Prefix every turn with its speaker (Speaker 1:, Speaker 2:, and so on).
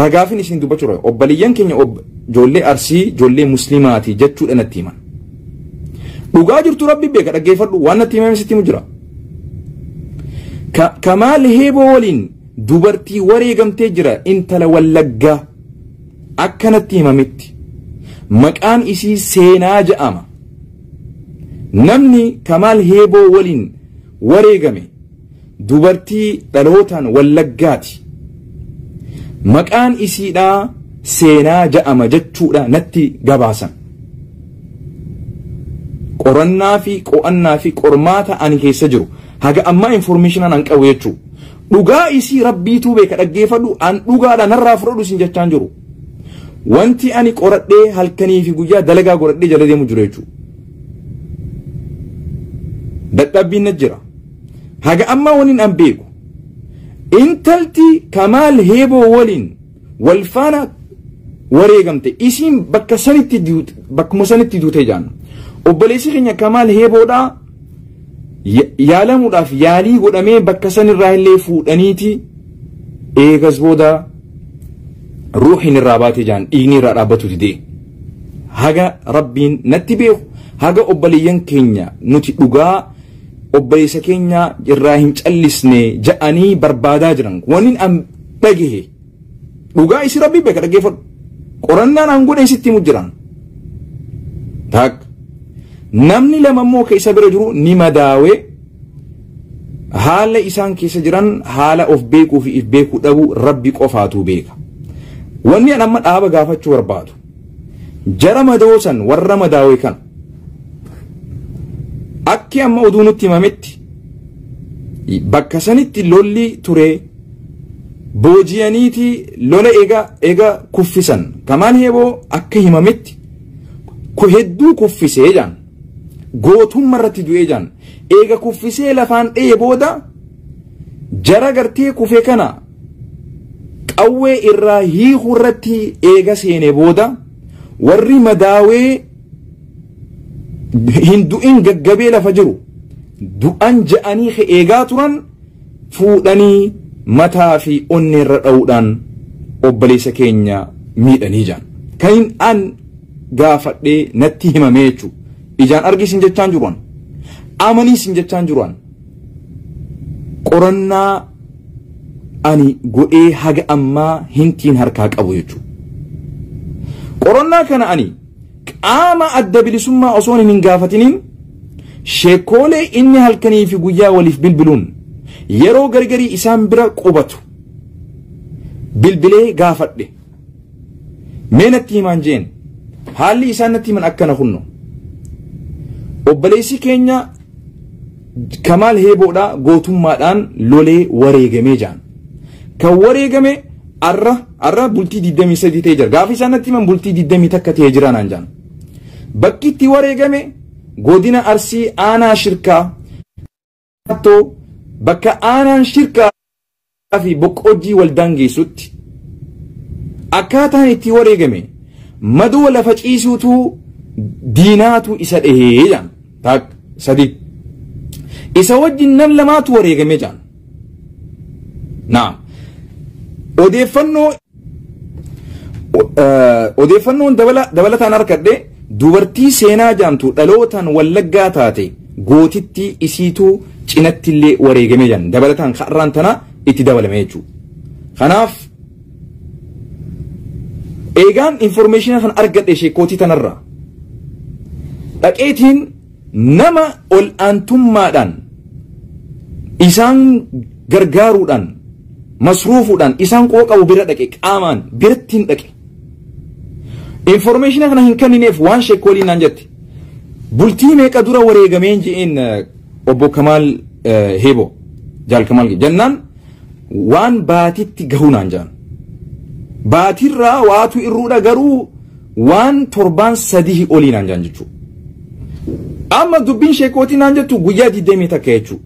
Speaker 1: Ragaafin isin dubbachuu obboleeyyan keenya ijoollee Arsii ijoollee Muslimaati jechuudha natti himan. Dhugaa jirtu Rabbi beeka, dhaggeeffadhu, waan natti himame sitti himu jira. Kamaal Heeboo waliin dubartii wareegamtee jira, intala Wallaggaa akka natti himametti. Maqaan isii Seenaa jedhama. Namni Kamaal Heeboo waliin wareegame dubartii dhalootaan Wallaggaati. Maqaan isiidhaa Seenaa jedhama jechuudha natti gabaasan. Qorannaa fi qo'annaa fi qormaata ani keessa jiru haga ammaa information an qabu jechuudha. Dhugaa isii Rabbiituu beeka, dhaggeeffadhu, an dhugaadha narraa fudhadhu isin jechaan jiru. Wanti ani qoradhee halkanii fi guyyaa dalagaa godhadhee jala deemu jiru jechuudha. Dadhabbiin na jira. Haga ammaa waniin an beeku. Intalti Kamaal Heeboo waliin wal faana wareegamte isiin bakka sanitti bakkuma sanitti duutee jaanna. Obboleessi keenya Kamaal Heeboodhaa yaalamuudhaaf yaalii godhamee bakka sanirraa illee fuudhaniiti eegas booda ruuxiin irraa baatee jaan, dhiigni irraa dhaabbatu didee. Haga Rabbiin natti beeku, haga obboleeyyan keenya nuti dhugaa obboleessa keenya irraa hin callisne ja'anii barbaadaa jiran waniin an dhagahe dhugaa isi Rabbi beeka, dhaggeeffadhu. Qorannaan an godhe sitti himu jiran. Tak. Namni lama immoo ka isa bira jiru ni madaawee, haala isaan keessa jiran haala of beekuu fi if beekuu dhabu Rabbi qofaatu beeka. Wanni an amma dhaaba gaafachuu barbaadu, jara madoosan warra madaawee kana akki amma oduu nutti himametti bakka sanitti lolli ture booji'aniiti lola eega kuffisan. Kamaal Heeboo akka himametti hedduu kuffisee jaan, gootummaa irratti du'ee jaan. Eega kuffisee lafaan dha'ee booda jara gartee kufe kana qawwee irraa hiikuu irratti eega seene booda warri madaawee hin du'in gaggabee lafa jiru du'an ja'anii eegaa turan fuudhanii mataa fi onnee irra dha'uudhaan obboleessa keenya miidhanii jiran. Kan an gaafadhee natti himamee jechuudha. Ijaan argisin jechaan jiruan. Amaniisin jechaan jiruan. Qorannaa ani godhee haga ammaa hintiin harkaa qabu jechuudha. Qorannaa kana ani qaama Adda Bilisummaa osoo hin gaafatiniin sheekoolee inni halkanii fi guyyaa waliif bilbiluun yeroo gargarii isaan bira qubatu bilbilee gaafadhe. Mee natti himaan jeen, haalli isaan natti himan akkana kunno. Obboleessi keenya Kamaal Heeboodhaa gootummaadhaan lolee wareegamee jaan. Kan wareegame arra bultii 23 ta'ee jira. Gaafa isaan natti himan bultii 21 ta'ee jira naan jaan. Bakki itti wareegame godina Arsii aanaa Shirkaa bakka aanaan Shirkaa fi Boqqojjii waldaan geessutti. Akkaataan itti wareegame madoo lafa ciisuutu diinaatu isa dhahee jaan. Tak sadi. Isa wajjin nam lamaatu wareegame jaan. Naam. Odeeffannoon dabalataan harkadhe dubartii Seenaa jaamtu dhalootaan Wallaggaa taate gootitti isiituu cinatti illee wareegame jaan, dabalataan har'aan tana itti dabalame jechuudha. Kanaaf eegaan information kan argadhe sheekootii tanarraa dhaqeetiin nama ol aantummaadhaan isaan gargaaruudhaan masruufuudhaan isaan quba qabu bira dhaqe, qaamaan biratti hin dhaqe. Information kana hin kennineef waan sheekoolii naan jette. Bultii meeqa dura wareegameen je'een obbo Kamaal Heeboo Jaal Kamaal jennaan waan baatitti gahuu naan jaan. Baatirraa waatu irruudha garuu waan torbaan 3 olii naan jaan jechuudha. Amma dubbiin sheekootii naan jettu guyyaa 21 jechuudha.